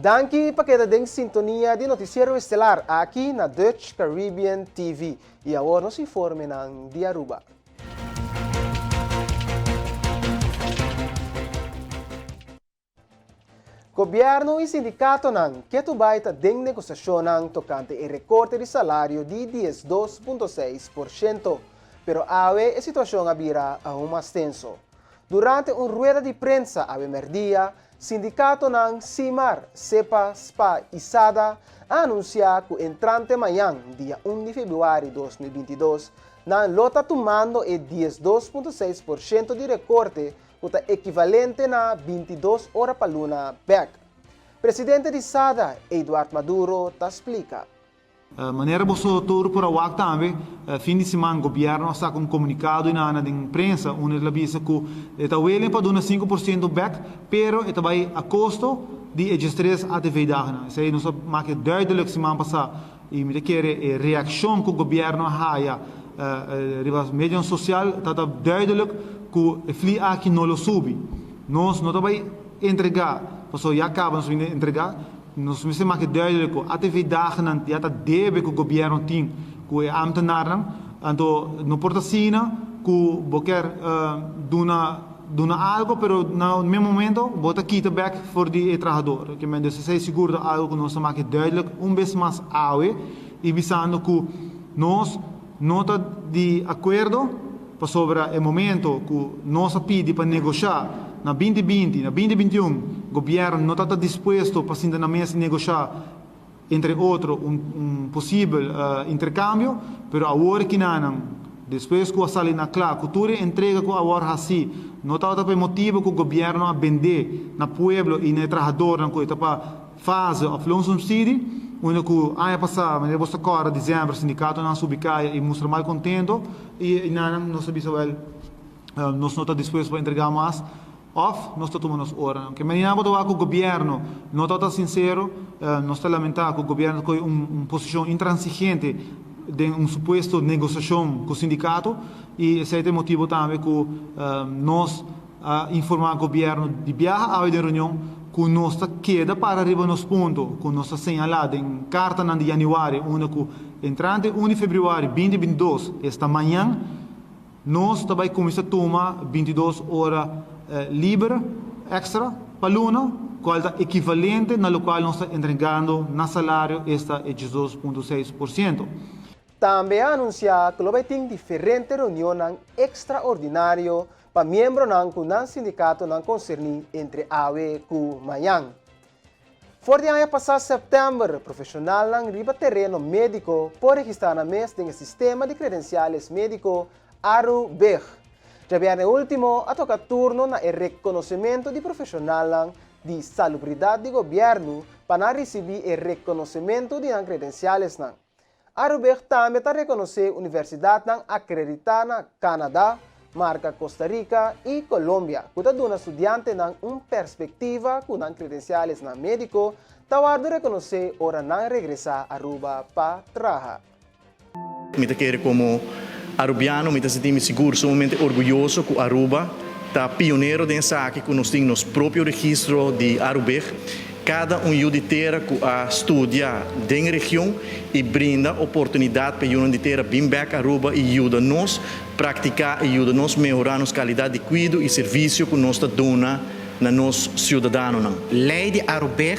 Danki pa keda den sintonia di Noticiero Estelar aki na Dutch Caribbean TV. Y awor nos informenan di Aruba. Gobierno y sindicatonan ketu bay ta den negociacionnan tocante e recorte di salario di 12.6%, pero awe e situacion a bira aun mas tenso. Durante un rueda di prensa awe merdia, sindicatonan Simar, Sepa, Spa y Sada a anuncia cu entrante mañan, dia un di februari 2022, nan lo ta tumando e 12.6% di recorte ku ta ekivalente na 22 ora pa luna bèk. Presidente di SADA, Eduard Maduro, ta splika. Manera boso tur por a wak tambe, fin di siman gobierno a saka un komunikado i nana den prensa unda el a bisa ku e ta welen pa duna 5% bèk, pero e ta bai a kosto di e 13 ATV dagennan. Esei nos a make duidelijk siman pasá I mi ta kere e reakshon ku gobièrnu a haya riba medionan sosial ta ta duidelik ku e fli aki no lo subi. Nos no ta bai entregá, pasobra ya kaba nos bini entregá. Nos mester make duidelik ku atv dagnan ya ta debe ku gobièrnu tin ku e ámtenarnan. Anto no por ta asina ku bo kier duna. Duna algo pero na mes momento bo ta kita bek for di e trahador. Ke men esei sigur ta algo ku nos ta make duidelijk un bes mas awe i bisando ku nos no ta di akuerdo pasobra e momento ku nos a pidi pa negosha na 2020, na 2021 gobièrnu no ta ta dispuesto pa sinta na mes i negosha entre otro un posibel intercambio, pero awor kinanan, despues cu a sali na cla cu tur e entrega cu awor haci no tabata pa e motibo cu gobierno a bende na pueblo y na e trahadornan cu e ta pa fase of loonsubsidie, unda cu aña pasa, manera bo ta corda, december sindicatonan a subi caya y mustra malcontento y enanan nos a bisa wel nos no ta dispuesto pa entrega mas. Of nos ta tuma nos oranan. Ke manera bo ta wak ku gobièrnu no tabata sinsero, nos ta lamentá ku gobièrnu ta kohe un posishon intransigente den un supuesto negosiashon ku sindikato i esei ta e motibu tambe ku nos a informá gobièrnu di biaha awe den reunion ku nos ta keda para riba nos punto ku nos a señalá den kartanan di yanüari unda ku entrante un di febrüari 2022, esta mañan, Nos ta bai kuminsá tuma 22 ora liber èkstra pa luna, kual ta ekivalente na lokual nos ta entregando na salario, esta e 12.6%. Tambe a anunsiá ku lo bai tin diferente reunionnan ekstraordinario pa miembronan ku nan sindikatonan konserní entre awe ku mañan. For di aña pasá sèptèmber, profeshonalnan riba tereno médiko por registrá nan mes den e sistema di kredensiales médiko Arubig. Djabièrnè último a toka turno na e rekonosementu di profeshonalnan di salubridat di gobièrnu pa nan risibí e rekonosementu di nan kredensialesnan. Arubeg tambe ta rekonosé universidatnan akreditá na Canada, Marka Costa Rica i Colombia ku ta duna studiantenan un perspektiva ku nan kredensialesnan médiko ta wòrdu rekonosé ora nan regresá Aruba pa traha. Mi ta kere komo Arubiano mi ta sinti mi sigur sumamente orguyoso ku Aruba ta pionero den esaki ku nos tin nos propio registro di Arubeg. Kada un yu di tera ku a studia den region i brinda oportunidat pa e yunan di tera bin bek Aruba i yuda nos praktiká i yuda nos mehorá nos kalidat di kuido i servisio ku nos ta duna na nos siudadanonan. Lei di Arubeg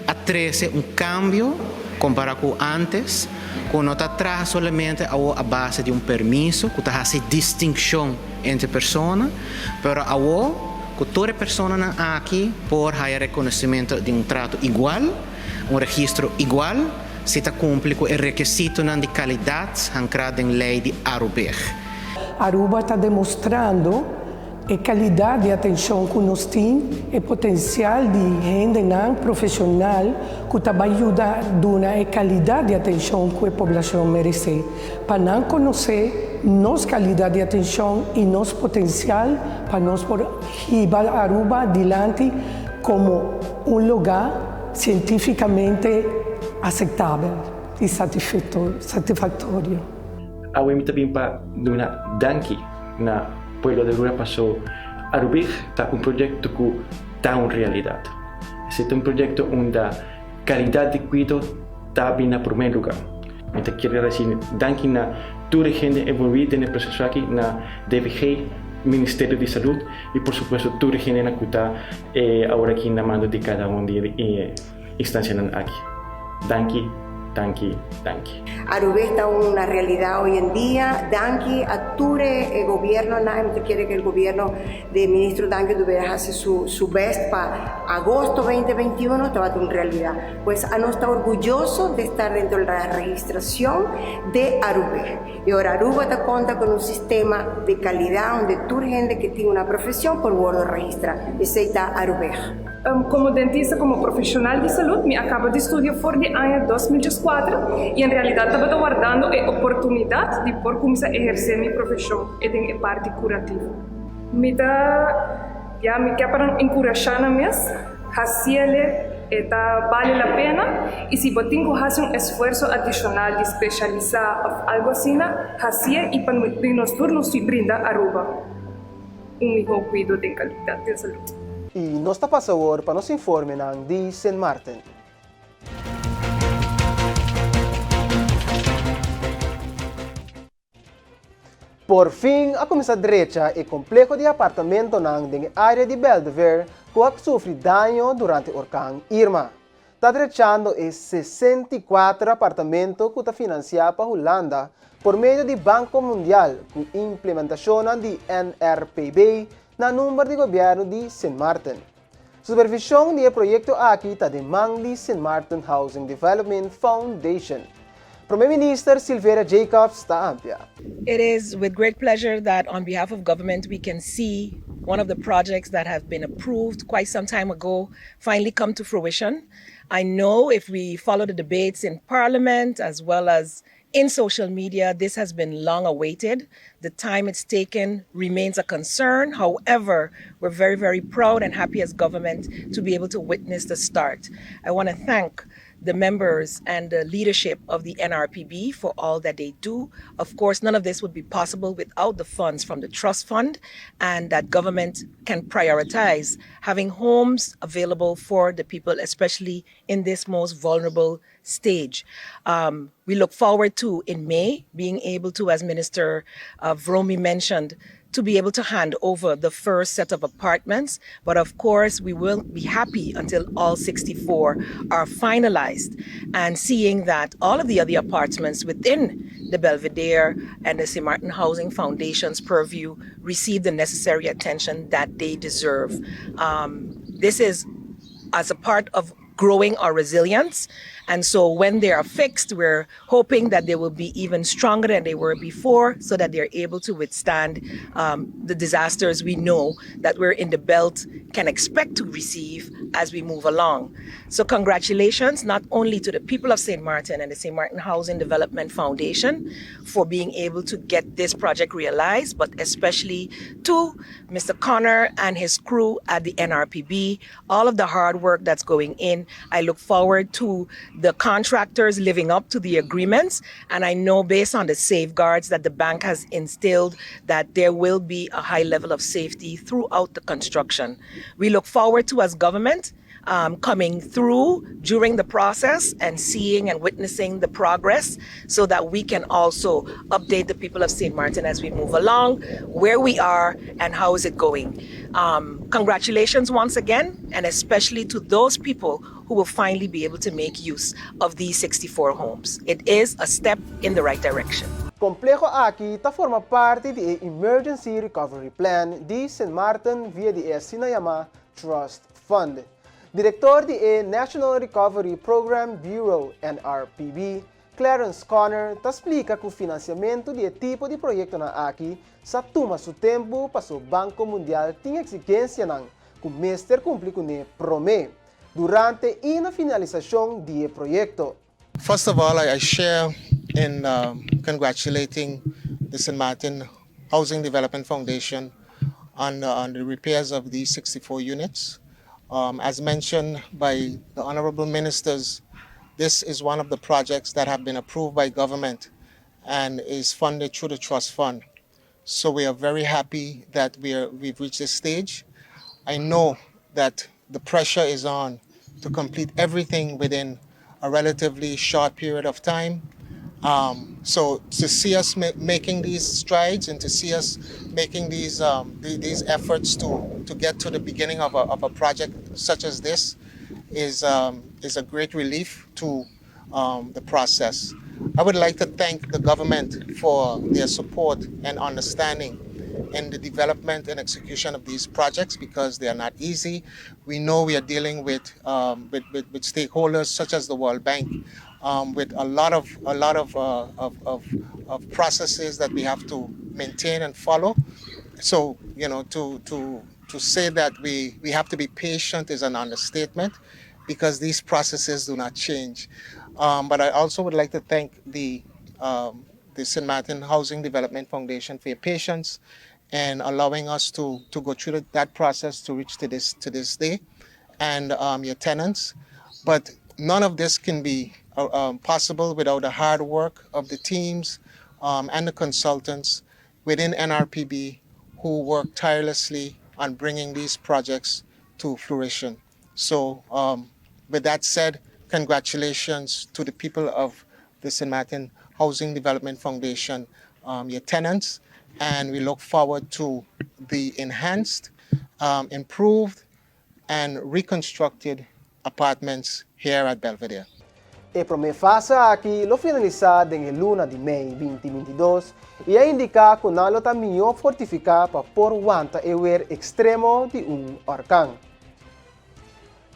a trese un kambio kompará ku ántes, ku no ta traha solamente awor a base di un permiso ku ta hasi distinkshon entre persona, pero awor ku tur e personanan aki por haya rekonosementu di un trato igual, un registro igual, si ta kumpli ku e rekesitonan di kalidat hankrá den lei di Arubeg. Aruba ta demostrando e kalidat di atenshon ku nos tin, e potensial di hendenan profeshonal ku ta bai yuda duna e kalidat di atenshon ku e poblashon meresé. Pa nan konosé nos kalidat di atenshon i nos potensial pa nos por hiba Aruba dilanti komo un lugá sientífikamente aseptabel i satisfaktorio. Awe mi ta bin pa duna danki na pueblo di Aruba paso Arubig ta un proyecto cu ta un realidad. Esey ta un proyecto unda calidad di cuido ta bin na prome lugar. Mi ta kier haci danki na tur e hende envolvi den e proceso aki, na DVG, Ministerio di Salud y por supuesto tur e hendenan cu ta awor aki na mando di cada un di e instancianan aki. Danki, danki, danki. Aruba ta una realidad hoy en dia. Danki a tur e gobiernonan. Mi ta kere cu e gobierno di Ministro Dangui Oduber a haci su su best pa agosto 2021 tabata un realidad. Pues anos ta orguyoso di estar dentro di la registracion di Aruba. Y ora Aruba ta conta con un sistema di calidad unda tur hende cu tin una profesion por wordo registra. Esey ta Aruba. Como dentista, como profesional di salud, mi a caba di studia for di aña 2004 y en realidad tabata wardando e oportunidad di por cuminsa eherce mi profesion den e parti curativo. Mi ta, ya, mi kier pa encurasha nan mes, haciele, e ta bale la pena y si bo tin cu haci un esfuerso adicional di specialisa of algo asina, hacie y pa nos tur nos brinda Aruba un miho cuido den calidad di salud. Y nos ta pasa awor pa nos informenan di Sint Maarten. Por fin a cuminsa drecha e compleho di apartamentonan den e area di Beldever cu a sufri daño durante orkan Irma. Ta drechando e 64 apartamento cu ta financia pa Hulanda por medio di Banco Mundial cu implementacionnan di NRPB na nomber di gobierno di Sint Maarten. Supervision di e proyecto aki ta den man di Sint Maarten Housing Development Foundation. Prome Minister Silvera Jacobs ta amplia. It is with great pleasure that on behalf of government we can see one of the projects that have been approved quite some time ago finally come to fruition. I know if we follow the debates in parliament as well as in social media, this has been long awaited. The time it's taken remains a concern. However, we're very, very proud and happy as government to be able to witness the start. I want to thank the members and the leadership of the NRPB for all that they do. Of course, none of this would be possible without the funds from the trust fund, and that government can prioritize having homes available for the people, especially in this most vulnerable stage. We look forward to, in May, being able to, as Minister Vromi mentioned, to be able to hand over the first set of apartments. But of course, we will be happy until all 64 are finalized and seeing that all of the other apartments within the Belvedere and the St. Martin Housing Foundation's purview receive the necessary attention that they deserve. This is as a part of growing our resilience. And so when they are fixed, we're hoping that they will be even stronger than they were before so that they're able to withstand the disasters we know that we're in the belt can expect to receive as we move along. So congratulations not only to the people of St. Martin and the St. Martin Housing Development Foundation for being able to get this project realized, but especially to Mr. Connor and his crew at the NRPB, all of the hard work that's going in. I look forward to the contractors living up to the agreements. And I know based on the safeguards that the bank has instilled that there will be a high level of safety throughout the construction. We look forward to, as government, coming through during the process and seeing and witnessing the progress so that we can also update the people of St. Martin as we move along, where we are and how is it going. Congratulations once again, and especially to those people who will finally be able to make use of these 64 homes. It is a step in the right direction. Compleho aki ta forma parti di e Emergency Recovery Plan di St. Martin via di e asina yama Trust Fund. Director di e National Recovery Program Bureau, NRPB, Clarence Connor, ta splica cu financiamento di e tipo di proyectonan aki sa tuma su tempo paso Banco Mundial tin exigencianan cu mester cumpli cune prome durante y na finalisacion di e proyecto. First of all, I share in congratulating the St. Martin Housing Development Foundation on the repairs of these 64 units. As mentioned by the honorable ministers, this is one of the projects that have been approved by government and is funded through the trust fund. So we are very happy that we've reached this stage. I know that the pressure is on to complete everything within a relatively short period of time. Um, so to see us ma making these strides and to see us making these um, th these efforts to to get to the beginning of a, of a project such as this is um, is a great relief to um, the process. I would like to thank the government for their support and understanding in the development and execution of these projects because they are not easy. We know we are dealing with, um, with, with, with, stakeholders such as the World Bank, um, with a lot of a lot of, uh, of, of, of processes that we have to maintain and follow. So you know to to to say that we, we have to be patient is an understatement because these processes do not change. Um, but I also would like to thank the, um, the St. Martin Housing Development Foundation for your patience and allowing us to, to go through that process to reach to this, to this day and um, your tenants. But none of this can be uh, possible without the hard work of the teams and the consultants within NRPB who work tirelessly on bringing these projects to fruition. So, um, with that said, congratulations to the people of the St. Martin Housing Development Foundation, um, your tenants, and we look forward to the enhanced, um, improved, and reconstructed apartments here at Belvedere. E promé fase aki lo finalisá den e luna di mei 2022 i a indiká ku nan lo ta mihó fortifiká pa por wanta e wer ekstremo di un orkan.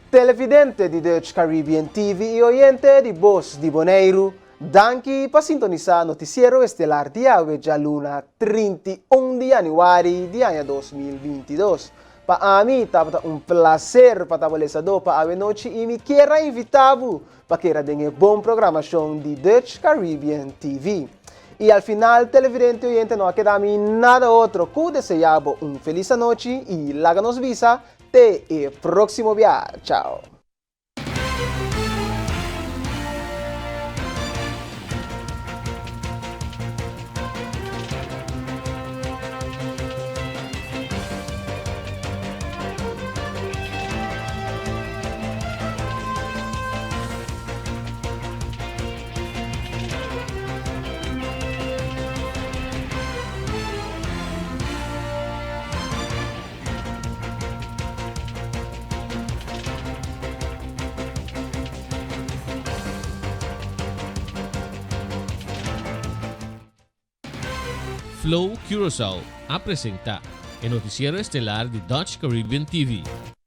Televidente di Dutch Caribbean TV i oyente di Bos di Boneiru, danki pa sintonisá Notisiero Estelar di awe djaluna 31 di yanüari di aña 2022. Pa ami tabata un plaser pa ta bo lesadó pa awe nochi i mi kier a invitá bo pa keda den e bon programashon di Dutch Caribbean TV. I al final televidente i oyente no a keda mi nada otro ku deseá bo un felis anochi i laga nos bisa te e próksimo bia. Chao. Flow Curaçao a presenta e noticiero estelar di Dutch Caribbean TV.